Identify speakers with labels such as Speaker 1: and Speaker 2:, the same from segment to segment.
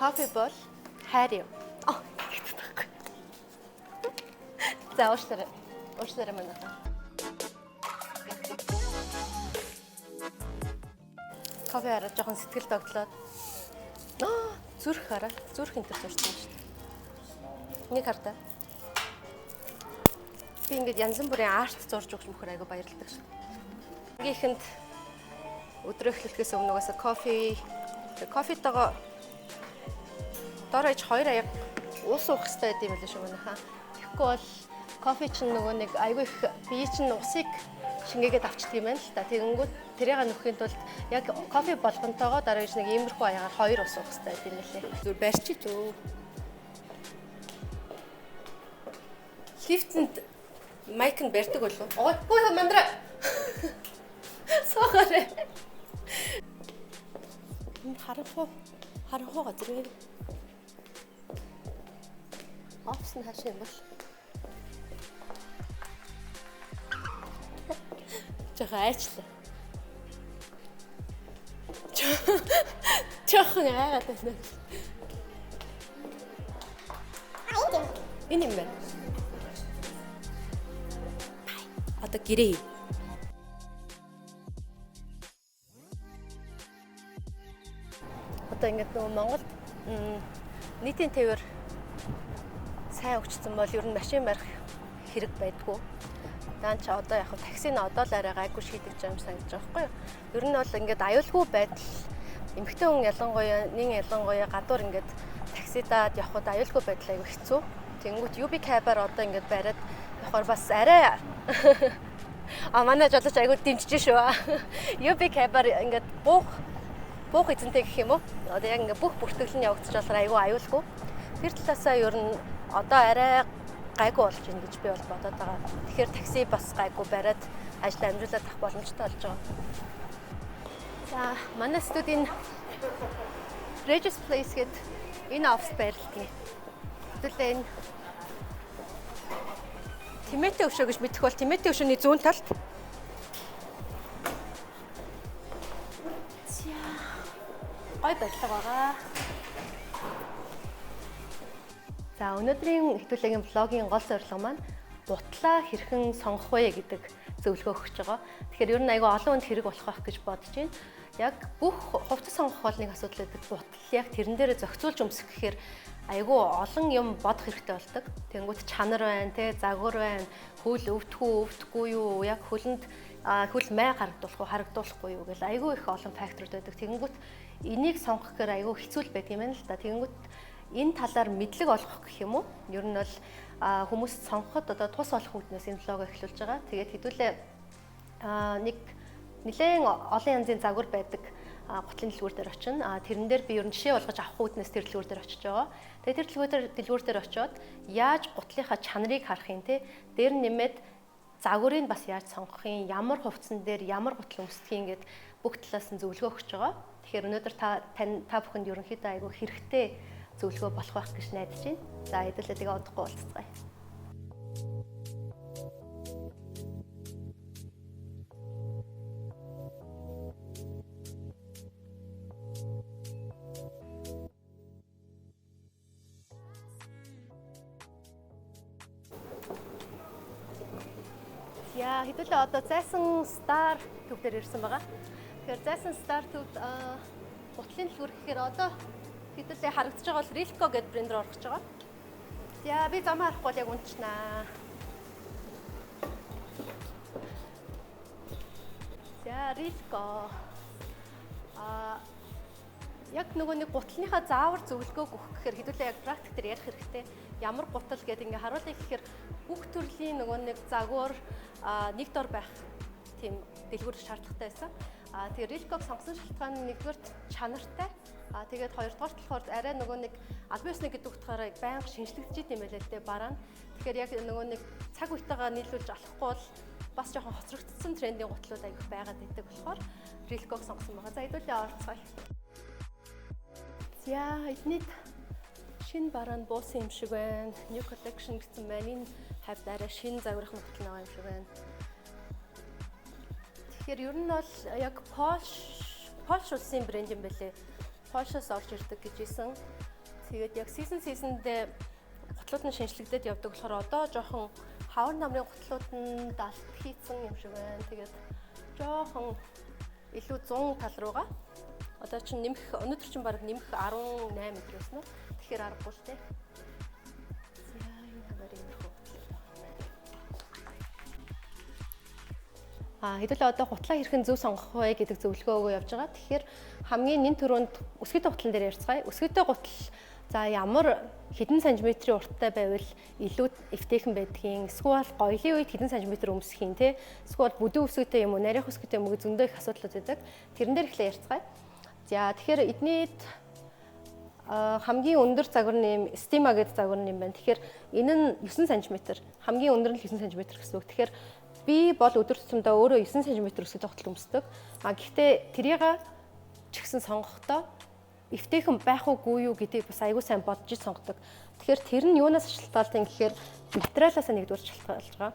Speaker 1: Кофе бол хайр юм. Аа, гэдэг байхгүй. За, уушлаарай. Уушлаарай манайхаа. Кофе хараад жоохон сэтгэл догтлоод. Аа, зүрх хараа. Зүрх энэ төр зурсан шүү дээ. Нэг хардаа. Би ингээд янз бүрийн art зурж өгч мөхөр айгу баярлдаг шүү. Гийнхэнд өдрөө эхлэхээс өмнө угаасаа кофе, кофетойгоо дор хаяж 2 аяг ус уух хэрэгтэй байд юм лээ шүү манайхаа. Тэгэхгүй бол кофе чинь нөгөө нэг айгүй их бие чинь усыг шингээгээд авчдаг юм байна л та. Тэгэнгүүт тэрийг нөхөхийн тулд яг кофе болгонтойгоо дараа хаяж нэг иймэрхүү аягаар 2 ус уух хэрэгтэй байд юм лээ. Зүгээр барьчих зөө. Лифтэнд майк нь барьдаг болов уу? Ой, хөө мандраа. Сохорэ. Энэ харанхуу харанхуу газар байна. Офис нь хаашаа юм бол? Жохоо айчлаа. Жохон айгаад байна. Энэ юм байна. Одоо гэрээ. Одоо ингээд нөгөө Монголд нийтийн тээвэр сайн хөгжсөн бол ер нь машин барих хэрэг байдгүй. Даан чи одоо яг такси нь одоо л арай гайгүй шийдэж байгаа юм санагдаж байгаа байхгүй юу? Ер нь бол ингээд аюулгүй байдал эмэгтэй хүн ялангуяа нин ялангуяа гадуур ингээд таксидаад явхад аюулгүй байдал аюул хэцүү. Тэнгүүт UB cab-аар одоо ингээд бариад явахаар бас арай а манай жолооч аюул дэмжиж шүү. UB cab-аар ингээд буух эзэнтэй гэх юм уу? Одоо яг ингээд бүх бүртгэл нь явагдаж болохоор аюул аюулгүй. Тэр талаасаа ер нь одоо арай гайгүй болж байна гэж би бол бодоод байгаа. Тэгэхээр такси бас гайгүй бариад ажил амжуулаад авах боломжтой болж байгаа. За, манай студийн Regis Place гээд энэ офис байрладаг. Хэдүүлээ энэ Тэмээтэй өшөө гэж мэдэх бол Тэмээтэй өшөөний зүүн талд. За, гой барилга байгаа. За, өнөөдрийн хэдүүлээгийн влогийн гол зорилго маань гутлаа хэрхэн сонгох вэ гэдэг зөвлөгөө өгч байгаа. Тэгэхээр ер нь айгүй олон хүнд хэрэг болох байх гэж бодож байна. Яг бүх хувцас сонгох бол нэг асуудал байдаг. Гутал яг тэрэн дээрээ зохицуулж өмсөх гэхээр айгүй олон юм бодох хэрэгтэй болдог. Тэнгүүт чанар байна, тэ загвар байна, хөл өвдөх үү, өвдөхгүй юу, яг хөлөнд хөл май харагдуулах уу, харагдуулахгүй юу гэл айгүй их олон факторууд байдаг. Тэнгүүт энийг сонгох гэхээр айгүй хэцүү л байдаг юм байна л да. Тэнгүүт энэ талаар мэдлэг олгох гэх юм уу? Ер нь бол хүмүүс сонгоход одоо тус олох үүднээс энэ влог эхлүүлж байгаа. Тэгээд хэдүүлээ нэг нэлээн олон янзын загвар байдаг гутлын дэлгүүр дээр очино. Тэрэн дээр би ер нь жишээ болгож авах үүднээс тэр дэлгүүр дээр очиж байгаа. Тэгээд тэр дэлгүүр дээр очиод яаж гутлынхаа чанарыг харах юм те? Дээр нь нэмээд загварыг бас яаж сонгох юм, ямар хувцсан дээр ямар гутал өмсдөг юм гэд бүх талаас нь зөвлөгөө өгч байгаа. Тэгэхээр өнөөдөр та бүхэнд ерөнхийдөө айгүй хэрэгтэй зөвлөгөө болох байх гэж найдаж байна. За, хэдүүлээ тэгээ удахгүй уулзцгаая. Яа, хэдүүлээ одоо Зайсан Star төв дээр ирсэн байгаа. Тэгэхээр Зайсан Star төвд гутлын дэлгүүр гэхээр одоо хэдүүлээ харагдаж байгаа бол Rilco гэдэг брэнд рүү орох гэж байгаа. За, би замаа харахгүй бол яг унчнаа. За, Rilco. Яг нөгөө нэг гутлынхаа заавар зөвлөгөөг өгөх гэхээр хэдүүлээ яг практик дээр ярих хэрэгтэй. Ямар гутал гэдэг ингээ харуулъя гэхээр бүх төрлийн нөгөө нэг загвар нэг дор байх тийм дэлгүүр шаардлагатай байсан. Тэгээ Rilco-г сонгосон шалтгаан нь нэгдүгээрт чанартай. Тэгээд хоёрдугаарт болохоор арай нөгөө нэг албан ёсны гэдэг утгаараа байнга шинжлэгдэж идэм байлээ л дээ бараа нь. Тэгэхээр яг нөгөө нэг цаг үетэйгээ нийлүүлж алахгүй бол бас жоохон хоцрогдсон трендийн гутлууд аявих байгаад байдаг болохоор Rilco-г сонгосон байгаа. За, хэдүүлээ орцгоё. За, эднийд шинэ бараа нь буусан юм шиг байна. New collection гэсэн байна. Энэ хавьд арай шинэ загварын гутал байгаа юм шиг байна. Тэгэхээр ер нь бол яг Польш улсын брэнд юм байлээ. Польшоос орж ирдэг гэж хэлсэн. Тэгээд яг season-дээ гутлууд нь шинэчлэгдээд явдаг болохоор одоо жоохон хавар намрын гутлууд нь далд хийцэн юм шиг байна. Тэгээд жоохон илүү 100 тал руугаа одоо чинь нэмэх, өнөөдөр чинь баг нэмэх 18 өдөр байсан уу? Тэгэхээр аргагүй л те. За, энэ хавар иймэрхүү гутлууд байгаа юм байна. Хэдүүлээ одоо гутлаа хэрхэн зөв сонгох вэ гэдэг зөвлөгөө өгөө явж байгаа. Тэгэхээр хамгийн нэн түрүүнд өсгийтэй гутлан дээр ярьцгаая. Өсгийтэй гутал за ямар хэдэн сантиметрийн урттай байвал илүү эвтэйхэн байдгийг, эсвэл гоёлын үед хэдэн сантиметр өмсөх юм те, эсвэл бүдүүн өсгийтэй юм уу, нарийнх өсгийтэй юм уу зөндөө их асуудлууд байдаг. Тэрэн дээр эхлээ ярьцгаая. За, тэгэхээр эднийд хамгийн өндөр загвар нь юм стима гэдэг загвар нь юм байна. Тэгэхээр энэ нь 9 см. Хамгийн өндөр нь 9 см гэсэн үг. Тэгэхээр би бол өдөр тутамдаа өөрөө 9 см өсгийтэй гутал өмсдөг. А гэхдээ тэрийг ч гэсэн сонгохдоо эвтэйхэн байх уугүй юу гэдгийг бас аягүй сайн бодож сонгодог. Тэгэхээр тэр нь юунаас шалтгаалдаг юм гэхээр материалаас нэгдүгээр шалтгаалж байгаа.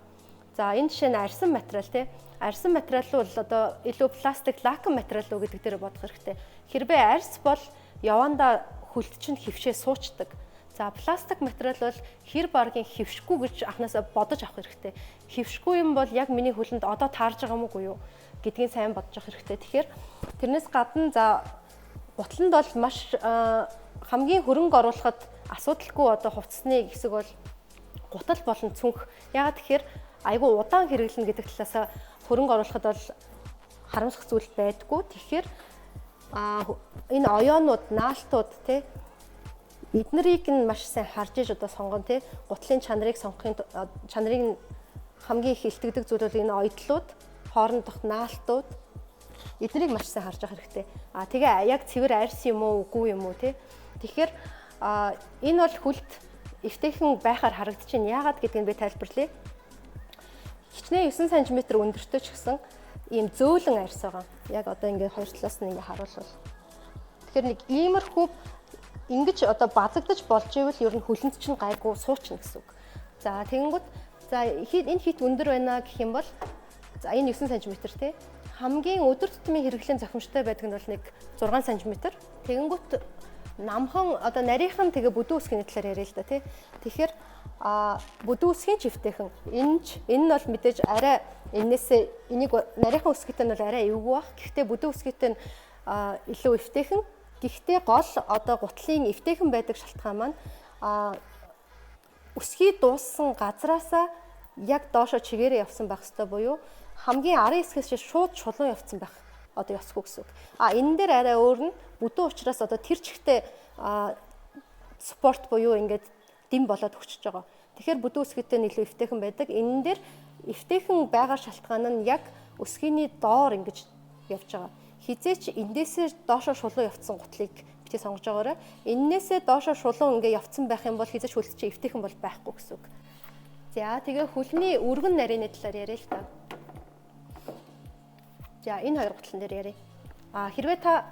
Speaker 1: За, энэ жишээ нь арьсан материал тий. Арьсан материал бол одоо илүү пластик, лакан материал уу гэдэг дээр бодох хэрэгтэй. Хэрвээ арьс бол явандаа хөлт чинь хөвшөө суучдаг. За, пластик материал бол хэр баргийн хөвшгүй гэж анхнаасаа бодож авах хэрэгтэй. Хөвшгүй юм бол яг миний хөлөнд одоо таарж байгаа юм уу юу гэдгийг сайн бодож авах хэрэгтэй. Тэгэхээр тэрнээс гадна за гутланд бол маш хамгийн хөрөнгө оруулахад асуудалгүй одоо хувцсны хэсэг бол гутал болон цүнх. Яагаад тэгэхээр айгүй удаан хэрэглэнэ гэдэг талаас хөрөнгө оруулахад бол харамсах зүйл байдаггүй. Тэгэхээр энэ оёонууд, наалтууд тий эднэрийг нь маш сайн харж иж одоо сонгоно тий. Гутлын чанарыг сонгохын чанарыг нь хамгийн их илтгэдэг зүйл бол энэ оёдлууд, хоорондох наалтууд эднийг маш сайн харж явах хэрэгтэй. А тэгээ яг цэвэр арьс юм уу, үгүй юм уу тий. Тэгэхээр энэ бол хүлт эвтэйхэн байхаар харагдаж байна. Яагаад гэдгийг би тайлбарлая. Хичнээн 9 см өндөртэй ч гэсэн ийм зөөлөн арьс байгаа. Яг одоо ингээд хоёр талаас нь ингээд харуулвал. Тэгэхээр нэг иймэрхүү ингэж одоо базагдаж болж ивэл ер нь хөлөнд чинь гайгүй суучна гэсэн үг. За, тэгэнгүүт за энэ хит өндөр байна гэх юм бол за энэ 9 см тий. Хамгийн өдөр тутмын хэрэглээний зохимжтой байдаг нь бол нэг 6 см. Тэгэнгүүт намхан одоо нарийнхан тэгээ бүдүүн үсгийн талаар яриа л да тий. Тэгэхээр бүдүүн үсгийн ч эвтэйхэн. Энэ нь бол мэдээж арай энээсээ энийг нарийнхан үсгийтэй нь бол арай эвгүй бах. Гэхдээ бүдүүн үсгийтэй нь илүү эвтэйхэн. Гэхдээ гол одоо гутлын эвтэйхэн байдаг шалтгаан маань өсгий дууссан газраасаа яг доошо чигээрээ явсан байх ёстой буюу хамгийн арын хэсгээс шууд шулуун явцсан байх одоо ёсгүй гэсэн үг. А энэ дээр арай өөр нь бүдүүн учраас одоо тэр чигтээ спорт буюу ингээд дэм болоод өчөж байгаа. Тэгэхээр бүдүүн өсгийтэй нь илүү эвтэйхэн байдаг. Энэ дээр эвтэйхэн байгаа шалтгаан нь яг өсгийний доор ингэж явж байгаа. Хизээч эндээсээ доошо шулуун явцсан гутлыг битгий сонгож байгаарай. Эннээсээ доошо шулуун ингээ явцсан байх юм бол хизээч хөлт чинь эвтэйхэн бол байхгүй гэсэн үг. За, тэгээ хөлний өргөн нарийн талаар яриа л та. За, энэ хоёр гутлан дээр яриа. Хэрвээ та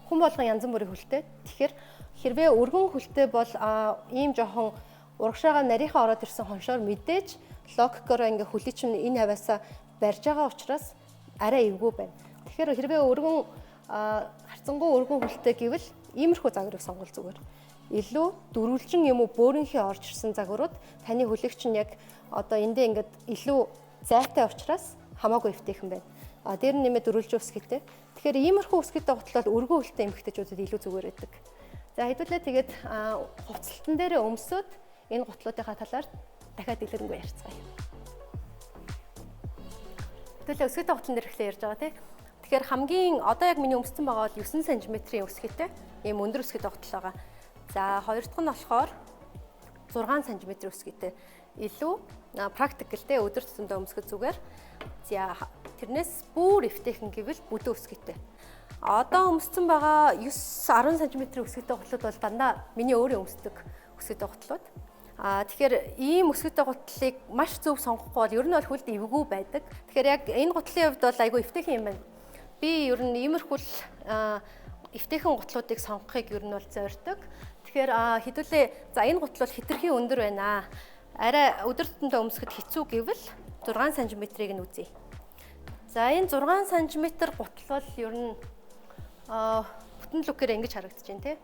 Speaker 1: хүн болгон янз бүрийн хөлтэй. Тэгэхээр хэрвээ өргөн хөлтэй бол ийм жоохон урагшаага нарийнхаа ороод ирсэн хоншоор мэдээж логикороо ингээ хөлий чинь энэ хаваасаа барьж байгаа учраас арай эвгүй байна. Тэгэхээр хэрвээ өргөн харцангуй өргөн хөлтэй гэвэл иймэрхүү загварыг сонгол зүгээр. Илүү дөрвөлжин юм уу бөөрөнхий орж ирсэн загварууд таны хөлийг чинь яг одоо эндээ ингээд илүү зайтай учраас хамаагүй эвтэйхэн байна. А дээр нь нэмээд дөрвөлжин өсгийтэй. Тэгэхээр иймэрхүү өсгийтэй гутал бол өргөн хөлтэй эмэгтэйчүүдэд илүү зүгээр байдаг. За, хэдүүлээ тэгээд хувцлалтан дээрээ өмсөөд энэ гутлуудынхаа талаар дахиад дэлгэрэнгүй ярьцгаая. Хэдүүлээ өсгийтэй гутлан дээр эхлээ ярьж байгаа тий. Тэгэхээр хамгийн одоо яг миний өмссөн байгаа бол 9 см-ийн өсгийтэй ийм өндөр өсгийтэй гутал байгаа. За, хоёр дахь нь болохоор 6 см өсгийтэй. Илүү практикал те өдөр тутамдаа өмсгөх зүгээр. За, тэрнээс бүр эвтэйхэн гэвэл бүдүүн өсгийтэй. Одоо өмссөн байгаа 9 10 см өсгийтэй гутлууд бол дандаа миний өөрөө өмсдөг өсгийтэй гутлууд. Тэгэхээр ийм өсгийтэй гутлыг маш зөв сонгохгүй бол ер нь бол хөлд эвгүй байдаг. Тэгэхээр яг энэ гутлын хувьд бол айгүй эвтэйхэн юм байна. Би ер нь иймэрхүү л эвтэйхэн гутлуудыг сонгохыг ер нь бол зорьдог. Тэгэхээр хэдүүлээ за энэ гутал бол хэтэрхий өндөр байна. Арай өдөр тутамдаа өмсөхөд хэцүү гэвэл 6 см-ийг нь үзье. За, энэ 6 см гутал бол ер нь бүтэн лүкээр ингэж харагдаж байна тий.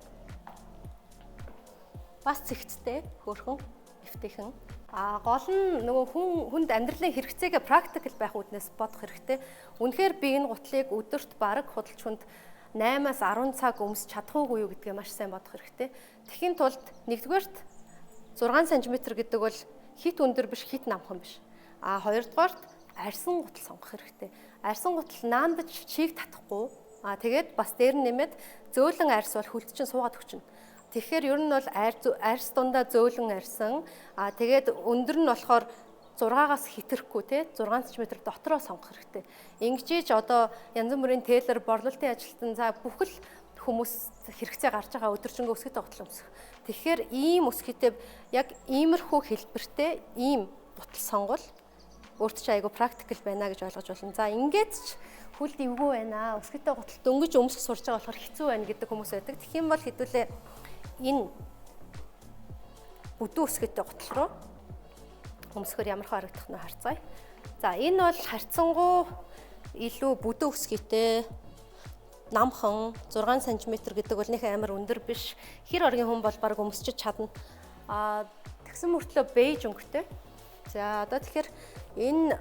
Speaker 1: Бас цэгцтэй, хөөрхөн, эвтэйхэн. А гол нь нөгөө хүнд амьдралын хэрэгцээгээ practical байх үүднээс бодох хэрэгтэй. Үнэхээр би энэ гутлыг өдөрт бараг худалч хүнд 8-аас 10 цаг өмсч чадах уугүй юу гэдгээ маш сайн бодох хэрэгтэй. Тэхийн тулд нэгдүгээрт 6 см гэдэг бол хит өндөр биш, хит намхан биш. А хоёрдугаарт арьсан гутал сонгох хэрэгтэй. Арьсан гутал наандаж чийг татахгүй. А тэгээд бас дээр нь нэмээд зөөлөн арьс бол хөлт чинь суугаад өгчнө. Тэгэхээр ер нь бол арьс дундаа зөөлөн арьсан. А тэгээд өндөр нь болохоор 6-аас хэтрэхгүй те 6 см дотроо сонгох хэрэгтэй. Ингэж одоо янз бүрийн тейлор, борлуулалтын ажилтан за бүхэл хүмүүс хэрэгцээ гарч байгаа өдөржингөө өсгөтэй гутал өмсөх. Тэгэхээр ийм өсгөтэй яг иймэрхүү хэлбэртэй ийм гутал сонгол өөрт чинь айгүй practical байна гэж ойлгож байна. За ингээд ч хүлд эвгүй байна. Өсгөтэй гутал дөнгөж өмсөх сурч байгаа болохоор хэцүү байна гэдэг хүмүүс байдаг. Тэгэх юм бол хэдүүлээ энэ бүдүү өсгөтэй гутал руу өмсгөр ямар харагдах нь харцгаая. За энэ бол харьцангуй илүү бүдүү өсгөтэй намхан 6 см гэдэг бол нэх амар өндөр биш. Хэр оргийн хүн бол баг өмсчиж чадна. А тэгсэн мөртлөө бейж өнгөтэй. За одоо тэгэхээр энэ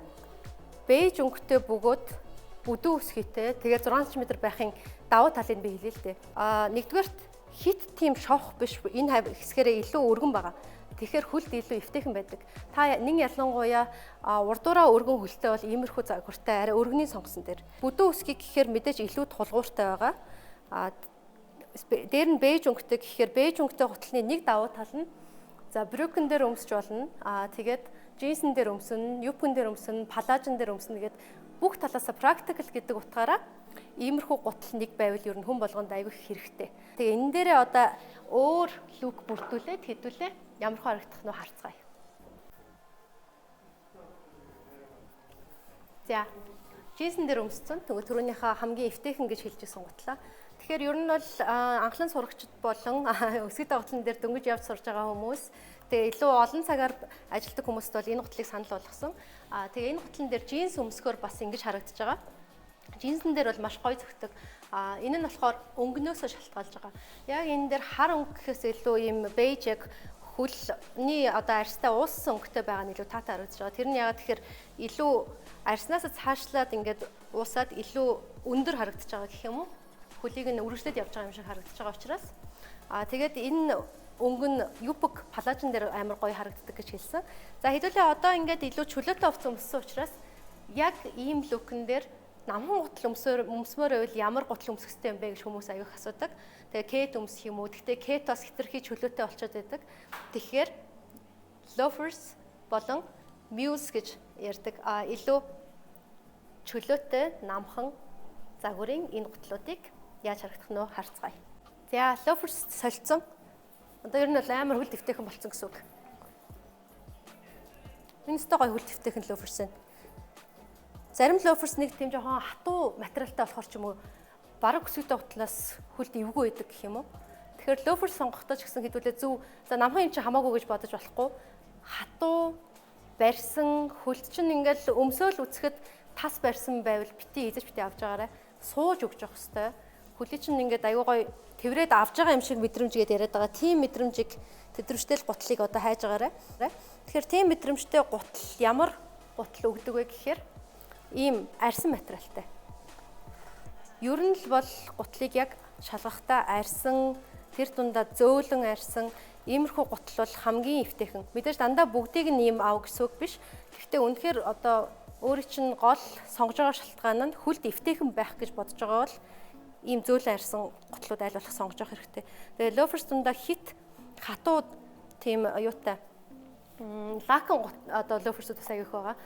Speaker 1: бейж өнгөтэй бөгөөд бүдүү өсгөтэй тэгээ 6 см байхын давуу талыг би хэлье л дээ. А нэгдүгээрт хит тийм шовх биш, энэ хэсгээрээ илүү өргөн байгаа. Тэгэхээр хөлд илүү эвтэйхэн байдаг. Та нэн ялангуяа урдуураа өргөн хөлтэй бол иймэрхүү загвартай арай өргөний сонгосон дээр. Бүдүү өсгийг гэхээр мэдээж илүү тулгууртай байгаа. А дээр нь бейж өнгөтэй гэхээр бейж өнгөтэй гутлын нэг давуу тал нь за брюкен дээр өмсч болно. А тэгээд джинсэн дээр өмснө, юбкэн дээр өмснө, палажн дээр өмснө гээд бүх талаасаа practical гэдэг утгаараа иймэрхүү гутал нэг байвал ер нь хүн болгонд айгүй их хэрэгтэй. Тэгээ энэ дээрээ одоо өөр look бүрдүүлээд хэдүүлээ ямар харагдах нь харцгаая. За джинсэн дээр өмссөн. Тэгвэл түрүүнийхээ хамгийн эвтэйхэн гэж хэлж исэн гутлаа. Тэгэхээр ер нь бол анхлан сурагчид болон өсгөтэй гутлан дээр дөнгөж явж сурж байгаа хүмүүс, тэгээ илүү олон цагаар ажилладаг хүмүүст бол энэ гутлыг санал болгосон. А тэгээ энэ гутлан дээр джинс өмсгөр бас ингэж харагдаж байгаа. Джинсэн дээр бол маш гоё зөгтөг. А энэ нь болохоор өнгөнөөсөө шалтгаалж байгаа. Яг энэ дээр хар өнгө гэхээс илүү ийм бейж яг хөлний одоо арьстай ууссан өнгөтэй байгаа нь илүү таатай харагдаж байгаа. Тэр нь яагаад тэгэхээр илүү арьснаас цаашлаад ингээд уусаад илүү өндөр харагдаж байгаа гэх юм уу? Хөлийг нь үргэлжлээд явж байгаа юм шиг харагдаж байгаа учраас. А тэгээд энэ өнгө нь юбк палажн дээр амар гоё харагддаг гэж хэлсэн. За хэдүүлээ одоо ингээд илүү чөлөөтэй хувцас өмссөн учраас яг ийм look-н дээр намхан гутал өмсмөр байвал ямар гутал өмсөх ёстой юм бэ гэж хүмүүс аяг асуудаг. Тэгээ кет өмсөх юм уу? Гэхдээ кет бас хэтэрхий чөлөөтэй болчиход байдаг. Тэгэхээр loafers болон mules гэж ярьдаг. А илүү чөлөөтэй намхан загварын энэ гутлуудыг яаж харагдах нь вэ харцгаая. За loafers солилцсон. Одоо ер нь бол амар хөл дэвтэйхэн болцсон гэсэн үг. Энэ өстой гоё хөл дэвтэйхэн loafers байна. Зарим loafers нэг тийм жоохон хатуу материалтай болохоор ч юм уу бараг өсгөтэй гутлаас хөлд эвгүй байдаг гэх юм уу. Тэгэхээр loafers сонгохдоо ч гэсэн хэдүүлээ зөв за намхан юм чи хамаагүй гэж бодож болохгүй. Хатуу барьсан хөлд чинь ингээл өмсөөл үцхэд тас барьсан байвал бити эзэж бити авч байгаарай. Сууж өгч явах хэвээр. Хөлийг чинь ингээд аюу гой тэврээд авж байгаа юм шиг мэдрэмж гээд яриад байгаа. Тийм мэдрэмжийг тэдрэмжтэй л гутлыг одоо хайж байгаарай. Тэгэхээр тийм мэдрэмжтэй гутал ямар гутал өгдөг вэ гэхээр ийм арьсан материалтай. Ер нь л бол гутлыг яг шалгахдаа арьсан, тэр дундаа зөөлөн арьсан иймэрхүү гутал бол хамгийн эвтэйхэн. Мэдээж дандаа бүгдийг нь ийм ав гэсэн үг биш. Гэхдээ үнэхээр одоо өөрийн чинь гол сонгож байгаа шалтгаан нь хөлд эвтэйхэн байх гэж бодож байгаа бол ийм зөөлөн арьсан гутлууд аль болох сонгож авах хэрэгтэй. Тэгээ loafers дундаа хит хатуу тийм юутай лакан одоо loafers-ууд бас аяг их байгаа.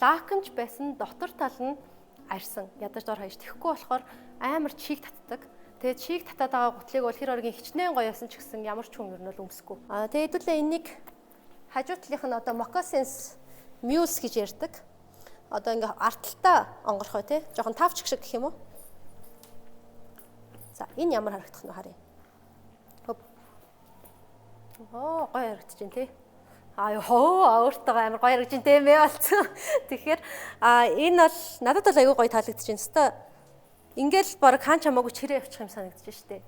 Speaker 1: Лаканч байсан дотор тал нь арьсан ядаж дор хаяж тэхгүй болохоор амар чийг татдаг. Тэгээ чийг татаад байгаа гутлыг бол хэр оргийн хичнээн гоё ясан ч гэсэн ямар ч хүн ер нь бол өмсөхгүй. Аа тэгээ хэдүүлээ энийг хажуу талынх нь одоо moccasins mules гэж ярьдаг. Одоо ингээ арталтаа онгорхой тий. Жохон тавчг шиг гэх юм уу? За энэ ямар харагдах нь харъя. Хоп. Оо гоё харагдаж байна тий. Аа ёо өөртөө амар гоё харагдаж байна тийм ээ болцсон. Тэгэхээр энэ бол надад бол айгүй гоё таалагдаж байна. Өстой ингээл баг хаан чамаагүй чирээ явчих юм санагдаж штэ.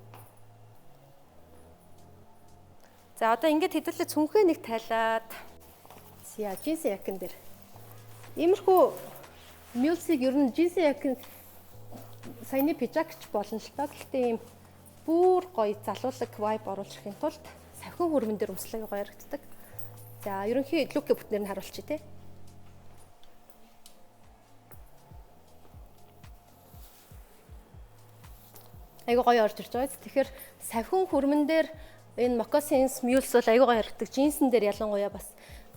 Speaker 1: За одоо ингээд хэдүүлээ цүнхээ нэг тайлаад за джинсэн якн дээр. Иймэрхүү мюлсыг ер нь джинсэн якн саяны пижак ч болно л доо. Гэхдээ ийм бүр гоё залуулаг vibe оруулах ихийн тулд савхин хөрмөн дээр өмслөг гоё ярагддаг. За ерөнхий лүк бүтнээр нь харуулчих тий. Айгуу гоё орж ирж байгаа. Тэгэхээр савхин хөрмөн дээр энэ moccasins mules бол айгуу гоё ярагддаг. Джинсэн дээр ялангуяа бас.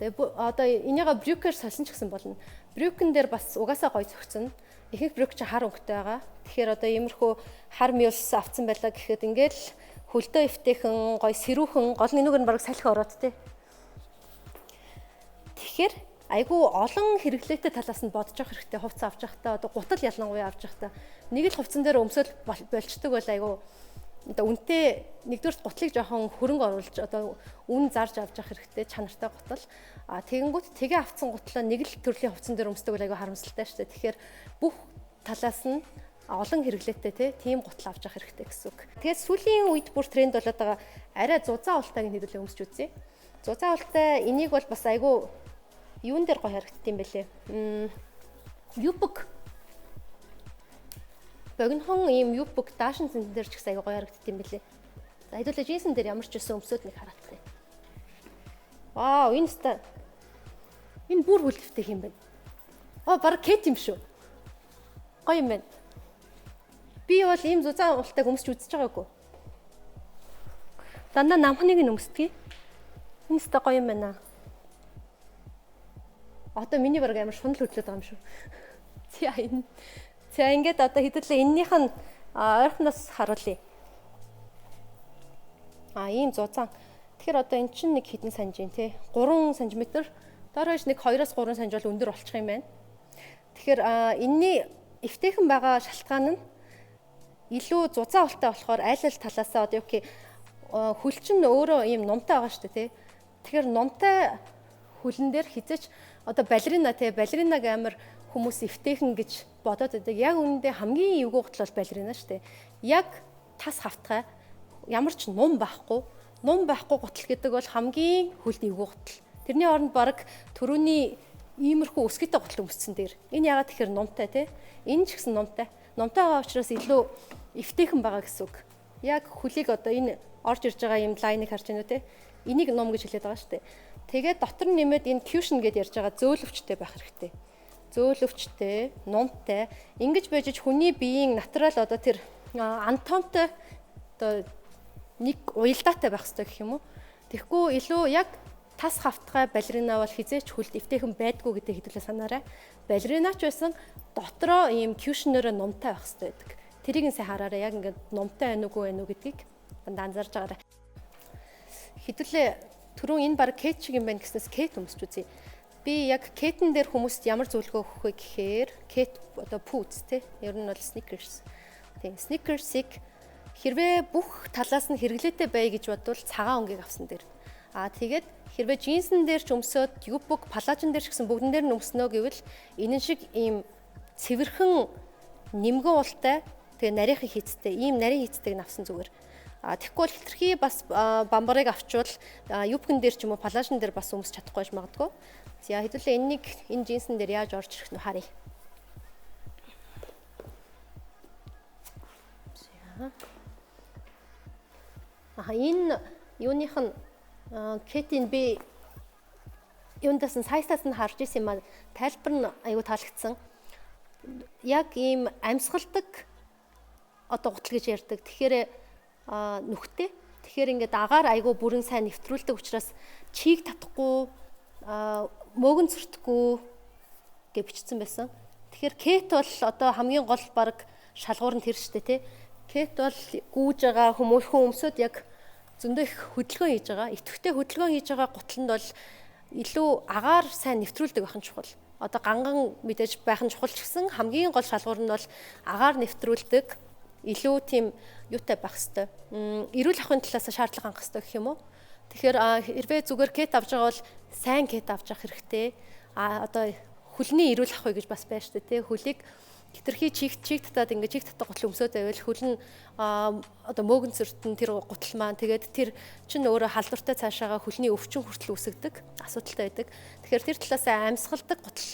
Speaker 1: Тэгээ одоо энийга брюкер сольсон ч гэсэн болно. Брюкэн дээр бас угаасаа гоё зөгцөн. Ихэнх брюк чи хар өнгөтэй байгаа. Тэгэхээр одоо иймэрхүү хар mules авцсан байлаа гэхэд ингээд л хөлдөө эвтэйхэн гоё сэрүүхэн гол нь энүүгээр нь бараг салхи ороод тий. Тэгэхээр айгүй олон хэрэглээтэй талаас нь бодож явах хэрэгтэй. Хувцас авч явахдаа одоо гутал ялангуяа авч явахдаа нэг л хувцсан дээр өмсөөл болчдөг бол айгүй одоо үнэтэй нэгдүгээрт гутлыг жоохон хөрөнгө оруулж одоо үн зарж авч явах хэрэгтэй чанартай гутал. А тэгэнгүүт тэгээ авцсан гутлаа нэг л төрлийн хувцсан дээр өмсдөг бол айгүй харамсалтай шүү дээ. Тэгэхээр бүх талаас нь олон хэрэглээтэй тийм гутал авч явах хэрэгтэй гэсэн үг. Тэгээд сүүлийн үед бүр тренд болоод байгаа арай зузаан ултайг нь хэдүүлээ өмсч үзье. Зузаан ултай энийг бол бас айгүй юун дээр гоё харагдд юм бэлээ. Юбг богинохон ийм юбг даашин зэн дээр ч гэсэн айгүй гоё харагдд юм бэлээ. За хэдүүлээ джинсэн дээр ямар ч байсан өмсөд нэг хараадах юм. Вау, энэ ста энэ бүр хүлдэвтэй юм байна. Аа, баг кет юм шүү. Гоё юм байна. Би бол ийм зузаан ултайг өмсч үзэж байгаагүй. Дандаа намхныг нь өмсдөг. Энэ ста гоё юм байна. Одоо миний баг амар шунал хөдлөөд байгаа юм шүү. За энэ. За ингээд одоо хэдүүлээ эннийх нь ойрхоноос харуулъя. А ийм зузаан. Тэгэхээр одоо эн чинь нэг хэдэн санжийн тий 3 см. Доорож нэг 2-оос 3 санж бол өндөр болчих юм байна. Тэгэхээр энэний эвтэйхэн байгаа шалтгаан нь илүү зузаан ултай болохоор айл ал талаасаа одоо юу гэх хөл чинь өөрөө ийм нумтай байгаа шүү дээ тий. Тэгэхээр нумтай хөлн дээр хизээч одоо балерина тий балеринаг амар хүмүүс эвтэйхэн гэж бодоод байдаг. Яг үүндээ хамгийн эвгүй гутал бол балерина шүү дээ. Яг тас хавтгай ямар ч нум байхгүй. Нум байхгүй гутал гэдэг бол хамгийн хөлд эвгүй гутал. Тэрний оронд баг төрөүний иймэрхүү өсгийтэй гутал өмссөн дээр. Энэ ягаад тэгэхээр нумтай тий. Энэ ч гэсэн нумтай. Нумтай байгаа учраас илүү эвтэйхэн байгаа гэсэн үг. Яг хөлийг одоо энэ орж ирж байгаа ийм лайныг харж байна уу тий. Энийг ном гэж хэлээд байгаа шүү дээ. Тэгээд дотор нь нэмээд энэ cushion гэдээ ярьж байгаа зөөлөвчтэй байх хэрэгтэй. Зөөлөвчтэй, нумтай. Ингэж байж хүний биеийн натурал одоо тэр анатомтой одоо нэг уялдаатай байх хэрэгтэй гэх юм уу. Тэгэхгүй илүү яг тас хавтгай балерина бол хизээч хөлд эвтэйхэн байдгүй гэдэг хэдүүлээ санаарай. Балерина ч байсан дотроо ийм cushion-ээрээ нумтай байх хэрэгтэй байдаг. Тэрийг нь сайн хараарай. Яг ингээд нумтай байна уугүй байна уу гэдгийг дандаа анзаарч байгаарай. Хэдүүлээ түрүүн энэ баг кет шиг юм байна гэснээс кет өмсч үзье. Би яг кетэн дээр хүмүүст ямар зөвлөгөө өгөх вэ гэхээр кет одоо пүүц тий. Ер нь бол sneakers. Тийм sneakers-ыг хэрвээ бүх талаас нь хэрэглээтэй бай гэж бодвол цагаан өнгийг авсан дээр. Аа тэгээд хэрвээ джинсэн дээр ч өмсөөд юбок, палажин дээр ч гэсэн бүгдэн дээр нь өмснө гэвэл энэ шиг ийм цэвэрхэн нэмгэн ултай тэгээ нарийнхан хийцтэй ийм нарийн хийцтэйг нь авсан зүгээр. А тэгэхгүй бол хитрхи бас бамбарыг авчвал юбкэн дээр ч юм уу палажин дээр бас өмсч чадахгүй байж магадгүй. За хэдүүлээ энэнийг энэ джинсэн дээр яаж орж ирэх нь харъя. За. Аха энэ юуных нь кетийн би юундаас нь сайзтаас нь харж исэн юм а тайлбар нь аюу таалагдсан. Яг ийм амьсгалдаг одоо гутал гэж ярьдаг. Тэгэхээр нүхтэй. Тэгэхээр ингээд агаар айгүй бүрэн сайн нэвтрүүлдэг учраас чийг татахгүй, мөөгөн цөртөхгүй гэж бичсэн байсан. Тэгэхээр кет бол одоо хамгийн гол баг шалгуур нь тэр шүү дээ тий. Кет бол гүүж байгаа хүмүүс хүн өмсөд яг зөндөө их хөдөлгөөн хийж байгаа. Идэвхтэй хөдөлгөөн хийж байгаа гутланд бол илүү агаар сайн нэвтрүүлдэг байх нь чухал. Одоо ганган мэдээж байх нь чухал ч гэсэн хамгийн гол шалгуур нь бол агаар нэвтрүүлдэг илүү тийм юутай байх хэвээр. Эрүүл ахуйн талаас шаардлага хангах хэвээр гэх юм уу? Тэгэхээр хэрвээ зүгээр кет авч байгаа бол сайн кет авч явах хэрэгтэй. А одоо хөлний эрүүл ахуй гэж бас байна шүү дээ, тий. Хөлийг Хэтэрхий чиг татаад ингээд чиг татдаг гутал өмсөд байвал хөл нь одоо мөөгөнцөрт нь тэр гутал маань тэгээд тэр чинь өөрөө халдвартай цаашаага хөлний өвчин хүртэл үүсгдэг асуудалтай байдаг. Тэгэхээр тэр талаас амьсгалдаг гутал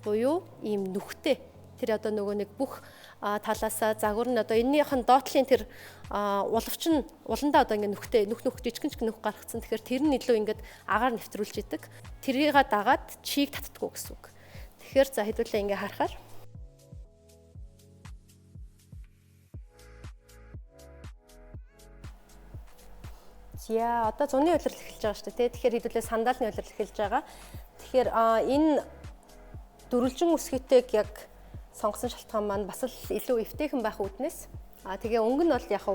Speaker 1: буюу ийм нүхтэй тэр одоо нөгөө нэг бүх талаасаа загвар нь одоо энэнийх нь доотлын тэр улавч нь уландаа одоо ингээд нүхтэй нүх жижигэн нүх гаргацсан. Тэгэхээр тэр нь илүү ингээд агаар нэвтрүүлж идэг. Тэрийг дагаад чийг татдаггүй гэсэн үг. Тэгэхээр за хэдүүлээ ингээд харахаар За одоо зуны улирал эхэлж байгаа шүү дээ. Тэгэхээр хэдүүлээ сандалны улирал эхэлж байгаа. Тэгэхээр энэ дөрвөлжин өсгийтэйг яг сонгосон шалтгаан маань бас л илүү эвтэйхэн байх үүднээс. Тэгээ өнгө нь бол яг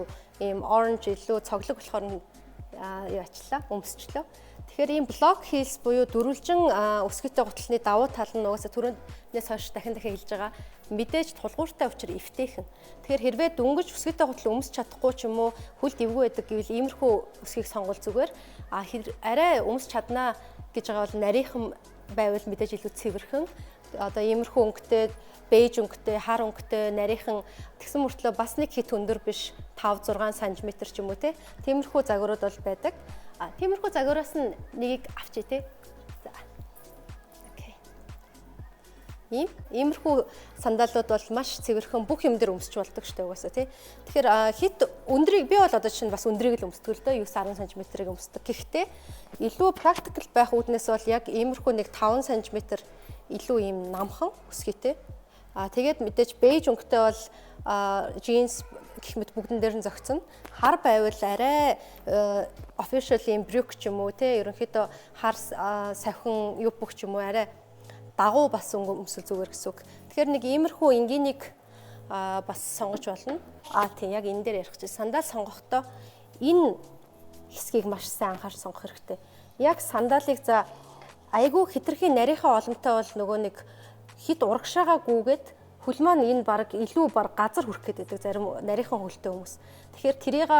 Speaker 1: ийм orange илүү цоглог болохоор нь юу ачлаа, өмсчлөө. Тэгэхээр ийм block heels буюу дөрвөлжин өсгийтэй гутлын давуу тал нь угаасаа түрүүнээс хойш дахин дахин хэлж байгаа мэдээж тулгууртай учир эвтэйхэн. Тэгэхээр хэрвээ дөнгөж өсгийтэй гутал өмсч чадахгүй ч юм уу хөлд эвгүй байдаг гэвэл иймэрхүү өсгийг сонгол зүгээр. Арай өмсч чаднаа гэж байгаа бол нарийнхан байвал мэдээж илүү цэвэрхэн. Одоо иймэрхүү өнгөтэй бейж өнгөтэй, хар өнгөтэй, нарийнхан тэгсэн мөртлөө бас нэг хит өндөр биш 5 6 см ч юм уу те. Тиймэрхүү загварууд бол байдаг. Тиймэрхүү загвараас нь нэгийг авчи те. За. Окей. Иймэрхүү сандалууд бол маш цэвэрхэн бүх юм дээр өмсч болдог штэ угаасаа тий. Тэгэхээр хит өндрийг би бол одоо чинь бас өндрийг л өмсдөг л дөө 9 10 см-ийг өмсдөг. Гэхдээ илүү практикал байх үүднээс бол яг иймэрхүү нэг 5 см илүү ийм намхан өсгийтэй. Тэгээд мэдээж бейж өнгөтэй бол джинс гэх мэт бүгдэн дээр нь зохицно. Хар байвал арай official ийм брюк ч юм уу те ерөнхийдөө хар савхин юбок ч юм уу арай дагуу бас өнгө өмсөл зүгээр гэсэн үг. Тэгэхээр нэг иймэрхүү энгийнийг бас сонгож болно. Тийм яг энэ дээр ярих чинь сандал сонгохдоо энэ хэсгийг маш сайн анхаарч сонгох хэрэгтэй. Яг сандалыг за айгүй хэтэрхий нарийнхаа оломтой бол нөгөө нэг хит урагшаага гүгээд хөл маань энэ баг илүү баг газар хүрэх гээд байдаг зарим нарийнхан хөлтэй хүмүүс. Тэгэхээр тэрийг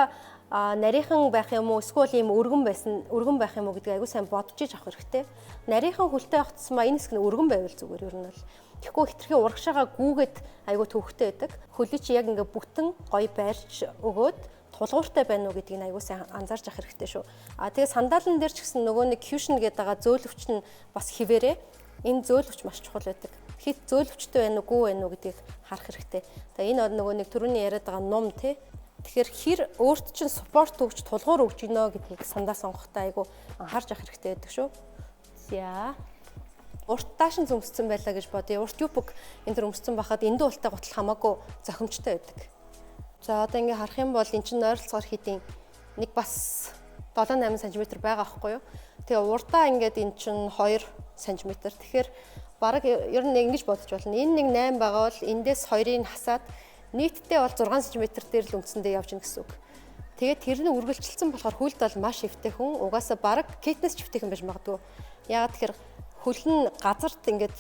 Speaker 1: нарийнхан байх юм уу эсвэл ийм өргөн байсан өргөн байх юм уу гэдгийг айгүй сайн бодож иж авах хэрэгтэй. Нарийнхан хөлтэй явах тусмаа энэ хэсэг нь өргөн байвал зүгээр ер нь бол. Тэгэхгүй хэтэрхий урагшаага гүгээд айгүй төвхтэй байдаг. Хөлийг чи яг ингээ бүтэн гоё байрч өгөөд тулгууртай байна уу гэдгийг айгүй сайн анзаарч авах хэрэгтэй шүү. Тэгээ сандалан дээр ч гэсэн нөгөө нэг cushion гэдэг байгаа зөөлөвч нь бас хിവэрээ. Энэ зөөлөвч маш чухал байдаг. Хит зөөлөвчтэй байна уу, гүү байна уу гэдгийг харах хэрэгтэй. За энэ нөгөө нэг түрүүний яриад байгаа нум тий. Тэгэхээр хэр өөрт чинь суппорт өгч тулгуур өгч гинэ гэдгийг сандаа сонгохдоо айгүй анхаарч авах хэрэгтэй байдаг шүү. За. Урт даашин өмссөн байлаа гэж бодъё. Урт юбок энэ төр өмссөн байхад эндүү ултай гутал хамаагүй зохимжтой байдаг. За одоо ингээ харах юм бол эн чинь ойролцоогоор хэдийн нэг бас 7 8 см байгаа байхгүй юу? Тэгээ урдаа ингээд эн чинь 2 см. Тэгэхээр бараг ер нь ингэж бодож болно. Энэ нэг 8 байгаа бол эндээс 2-ыг хасаад нийтдээ бол 6 см дээр л үндсэндээ явж гин гэсэн үг. Тэгээд тэр нь үргэлжилсэн болохоор хөлд бол маш эвтэйхэн. Угаасаа бараг кетнес ч эвтэйхэн байж магадгүй. Яагаад тэгэхээр хөл нь газарт ингээд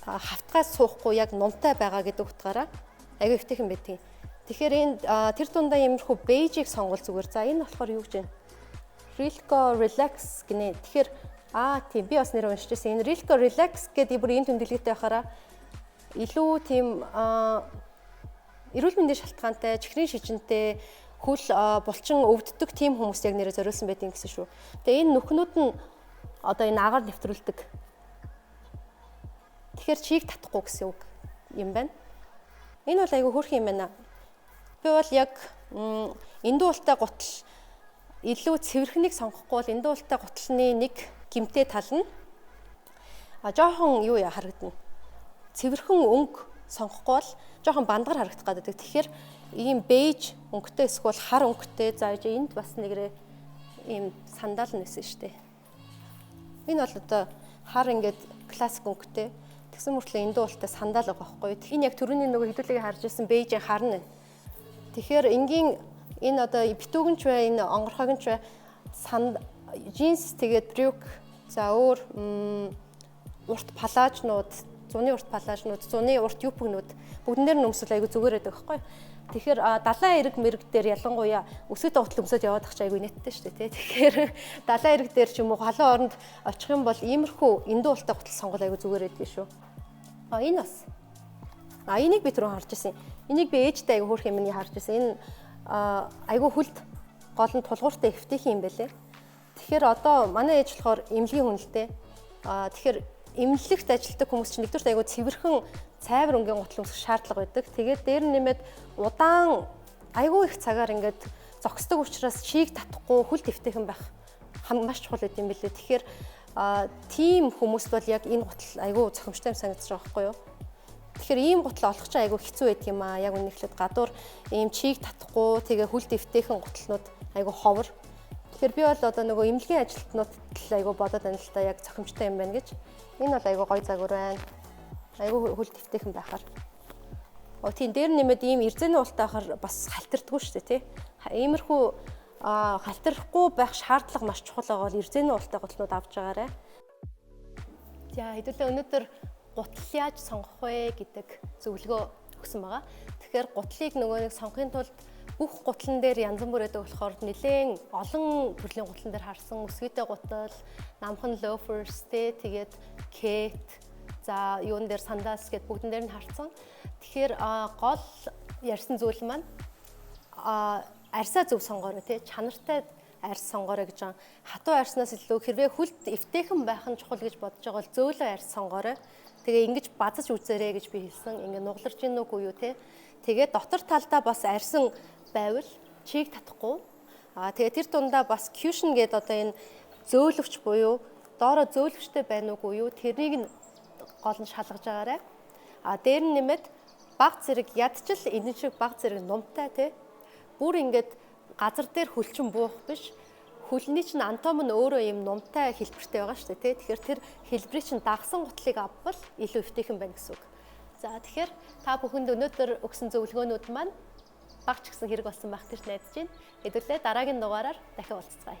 Speaker 1: хавтгай суухгүй яг нумтай байгаа гэдэг утгаараа аягүй эвтэйхэн байдгийг. Тэгэхээр энэ тэр дундаа иймэрхүү бейжийг сонгол зүгээр. За энэ болохоор юу гэж вэ? Rilco Relax гинэ. Тэгэхээр тийм би бас нэр уншиж байсан. Энэ Rilco Relax гэдэг бүр ийм тэмдэглэгээтэй байхаараа илүү тийм эрүүл мэндийн шалтгаантай, чихрийн шижинтэй, хөл булчин өвддөг тийм хүмүүс яг нэрээ зориулсан байдیں гэсэн шүү. Тэгээ энэ нүхнүүд нь одоо энэ агаар нэвтрүүлдэг. Тэгэхээр чийг татахгүй гэсэн үг юм байна. Энэ бол айгүй хөөрхөн юм байна. Би бол яг эндүү ултай гутал илүү цэвэрхнийг сонгохгүй бол эндүү ултай гутлны нэг гимтэй тал нь жоохон юу яа харагдана. Цэвэрхэн өнгө сонгохгүй бол жоохон бандгар харагдах гэдэг. Тэгэхээр ийм бейж өнгөтэй эсвэл хар өнгөтэй за энд бас нэгрээ ийм сандал нэсэн штэ. Энэ бол одоо хар ингээд классик өнгөтэй. Тэгсэн мөртлөө эндүү ултай сандал байгаа байхгүй юу? Энэ яг түрүүний нөгөө хэдүүлгийг харж ирсэн бейжийн хар нь. Тэгэхээр энгийн энэ одоо битүүгэн ч бай, энэ онгорхойг ч бай санд джинс тэгээд брюк за өөр урт палаажнууд, зуны урт палаажнууд, зуны урт юпгнууд бүгдэн дээр нь өмсөл айгүй зүгээр байдаг байхгүй юу? Тэгэхээр далайн эрэг мэрэг дээр ялангуяа өсөт огтл өмсөд яваад ах чи айгүй нэттэй шүү дээ тий. Тэгэхээр далайн эрэг дээр ч юм уу халуун оронд очих юм бол иймэрхүү эндүү ултай гутал сонгол айгүй зүгээр байдаг шүү. Энэ бас А энийг би түрүү харж ирсэн. Энийг би ээжтэй айгүй хөөрхөн юмны харж ирсэн. Энэ айгүй хүлд гол нь тулгууртай эвтэйхэн юм байлээ. Тэгэхээр одоо манай ээж болохоор эмнэлгийн хүн л дээ. Тэгэхээр эмнэлэгт ажилладаг хүмүүс чинь нэгдүгээрт айгүй цэвэрхэн цайвар өнгийн гутал өмсөх шаардлага байдаг. Тэгээд дээр нь нэмээд удаан айгүй их цагаар ингээд зогсдог учраас чийг татахгүй хүл эвтэйхэн байх маш чухал байд юм билээ. Тэгэхээр тийм хүмүүст бол яг энэ гутал айгүй зохимжтой юм санагдаж байгаа байхгүй юу? Тэгэхээр ийм гутал олох чинь айгүй хэцүү байдаг юм аа. Яг үнэхээр гадуур ийм чийг татахгүй тэгээ хүл эвтэйхэн гутлнууд айгүй ховор. Тэгэхээр би бол одоо нөгөө эмнэлгийн ажилтнууд л айгүй бодоод байна л та, яг зохимжтой юм байна гэж. Энэ бол айгүй гоё загвар байна. Айгүй хүл эвтэйхэн байхаар. Тийм дээр нэмээд ийм эрзэний уултай байхаар бас халтирдаггүй шүү дээ, тий. Иймэрхүү халтирахгүй байх шаардлага маш чухал байгаа бол эрзэний уултай гутлнууд авч байгаарай. За хэдүүлээ өнөөдөр гутал яаж сонгох вэ гэдэг зөвлөгөө өгсөн байгаа. Тэгэхээр гутлыг нөгөө нэг сонгохын тулд бүх гутлан дээр янз бүр байдаг болохоор нэлээд олон төрлийн гутлан дээр харсан. Өсгийтэй гутал, намхан loafers те, тэгээд кет, за юун дээр sandals гэд бүгдэн дээр нь харсан. Тэгэхээр гол ярьсан зүйл маань арьсаа зөв сонгоорой те, чанартай арьс сонгоорой гэж байгаа. Хатуу арьснаас илүү хэрвээ хүлд эвтэйхэн байх нь чухал гэж бодож байгаа бол зөөлөн арьс сонгоорой. Тэгээ ингэж базаж үзээрэй гэж би хэлсэн. Ингээ нугаларч ийн нүг юу те. Тэгээ дотор талдаа бас арьсан байвал чийг татахгүй. Тэгээ тэр дундаа бас cushion гэдэг одоо энэ зөөлөвч буюу доороо зөөлөвчтэй байна уугүй юу, тэрнийг нь гол нь шалгаж байгаарай. Дээр нь нэмээд баг зэрэг ядчил энэ шиг баг зэрэг нумтай те. Бүр ингээд газар дээр хөлчин буух биш. Хөлний чинь анатом нь өөрөө юм нумтай хэлбэртэй байгаа шүү дээ тий. Тэгэхээр тэр хэлбэрийг чинь дагсан гутлыг авбал илүү эвтэйхэн байна гэсэн үг. За тэгэхээр та бүхэнд өнөөдөр өгсөн зөвлөгөөнүүд маань баг ч гэсэн хэрэг болсон байх гэж найдаж байна. Хэдүүлээ дараагийн дугаараар дахин уулзцгаая.